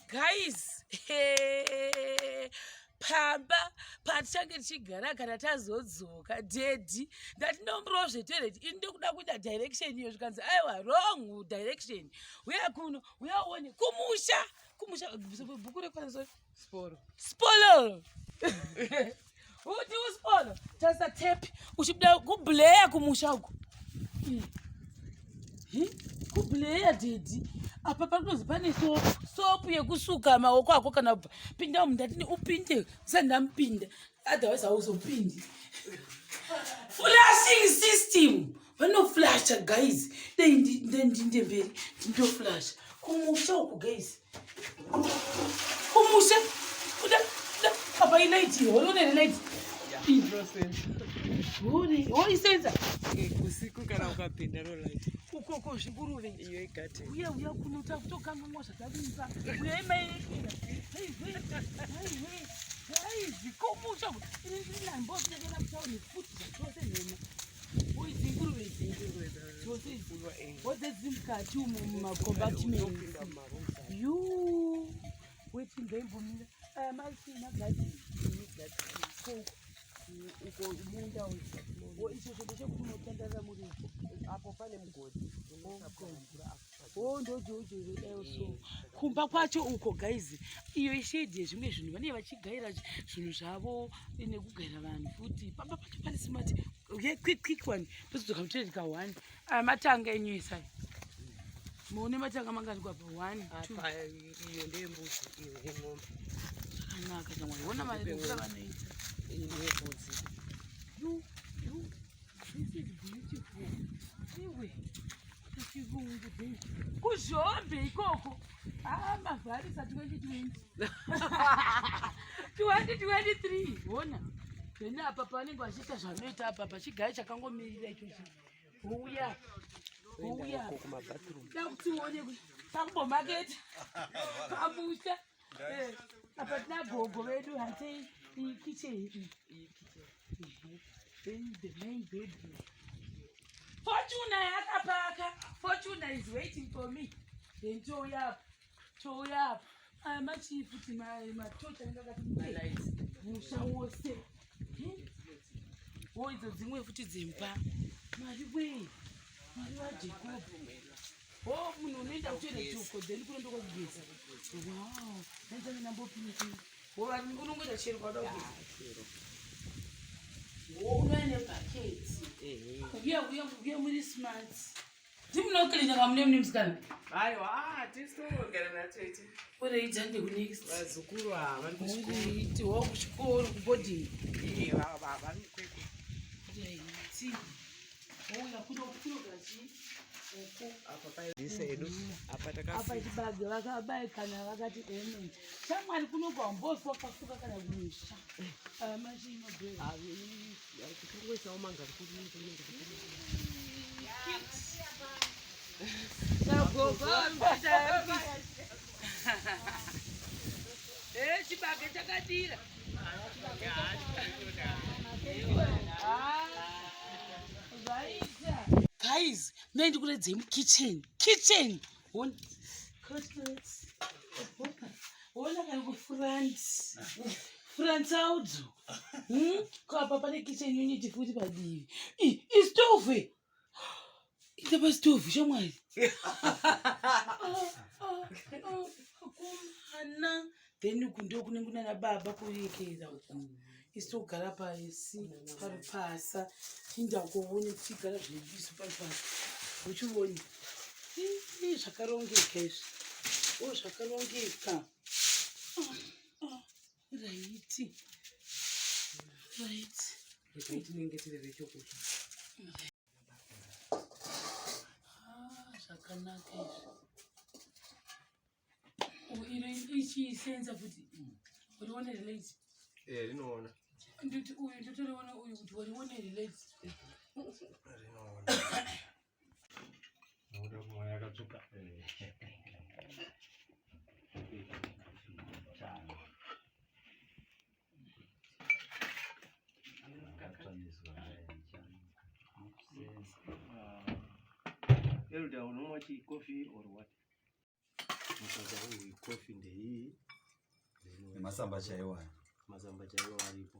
Guys, pamba patichange tichigara kana tazodzoka daddy, ndati ndomborawo zvetoilet ini, ndokuda kuita direction iyo, zvikanzi aiwa, wrong direction, uya kuno, uya uone kumusha, kumusha. Bhuku rekwanso. Sporo. Spolo uti uspolo, tarisa tap uchibuda kubleya kumusha uku. Kubleya daddy, apa panozi pane sopu, sopu yekusuka maoko ako kana ubva pinda umu. Ndatini upinde usati ndamupinda, otherwise hauzopindi. Flashing system, vanoflasha guys. Dei ndinde mberi, ndindoflasha kumusha uku guys, kumusha kuda kuda. Apa ilight, horiona ilight hoisenza. Usiku kana ukapinda rolight. Ukoko zvinguruve. Iyo igarden. Uya, uya kuno, takutokanganwa zvatavimba. Uya imaikira kumusha. Inambosakana kutaura futi zvachose nhema. Idzinguruve idzi dzose idzi wodze dziri mukati umu mumacompartments. Yu weti, ngaimbomira. Aya machina garden uko, munda uyu. Icho choto chekuti unotandarira muri uko. Apo pane mugodhi unosapura mvura apo. O, ndojojoredayo. So kumba kwacho uko guys, iyo ished yezvimwe zvinhu, vanenge vachigaira zvinhu zvavo nekugaira vanhu futi. Pamba pacho pari smart. Okay, quick quick one, tozodzoka mutoilet ka one. Aya matanga enyu esai, muone matanga mangani kwapa? One, two. Apa iyo ndeyembudzi, iyo yeng'ombe. Zvakanaka shamwari, ona maremura vanoita. Iyi ndeyembudzi. You, you, this is beautiful. Iwe, chirungu baby. Kuzhombe ikoko. Ah, mavharisa 2020. 2023. Hona. Then apa pavanenge vachiita zvanoita apa, pachigaya chakangomirira ichochi. Uya. Uya. Uko kumabathroom. Da kuti uone pakumbomaketa. Pamusha. Apa tina gogo vedu hati iyi kitchen iyi. Then the main bedroom. Fortuna yakapaka. Fortuna is waiting for me. Then touya apa. Touya apa. Aya machii futi, matocha anenge akati Malights. Musha wose. Wo, idzo dzimwe futi dzimba. Mari wee. Mari waJacob. O, munhu unoenda kutoilet uko, then kunondo kwakugeza. Wow. Naitanga ndambopinda. Wo, unongoita chero kwauda kugeza. Chero. Wo, unouya nebhaketi. Uya, uya, uya, muri smart. Ndimunocleana kamune mune musikana. Aiwa, tisitogara natete. Ureita ndekunext. Vazukuru ava vari kuchikoro. Ureiti wo kuchikoro, kuboarding. Vari kwekwe. Ureiti. Ouya kuno, kunogara chii? Uko. Apa paisa edu apa. Apa takafika. Chibage vakabaikana vakati amen. Shamwari, kunogwa mbosi wakafuka kana kumusha. Aya machii mabhero. Kutongoisawo mangari. Sagogo. Chibage chakadira. Ah, zvaita. Guys, mendi kuredzei mukitchen. Kitchen. One cutlets. Ona kari kufront. Front audzo. Apa pane kitchen unit futi padivi. I, istove. Ita pastove shamwari. Kumana. Then uku ndokunenge kunana baba kuyekera uku. Isu togara pasi parupasa, chinda kuone tichigara zvedu isu parupasa. Uchione. Ii, zvakarongeka izvi. O, zvakarongeka. Ah, right. Right. Tinenge tiri vechokudya. Ah, zvakanaka izvi. Oh, iro ichisenza futi. Urione relate. Eh, rinoona. Nditi uyu ndotoriona uyu kuti warione relate. Rinoona. Nokuda kumwa yakatsvuka. Elder, unomwa chi coffee or what? Mukaka uyu, kofi ndeiyi. Nemasamba chaiwo aya. Masamba chaiwo aripo.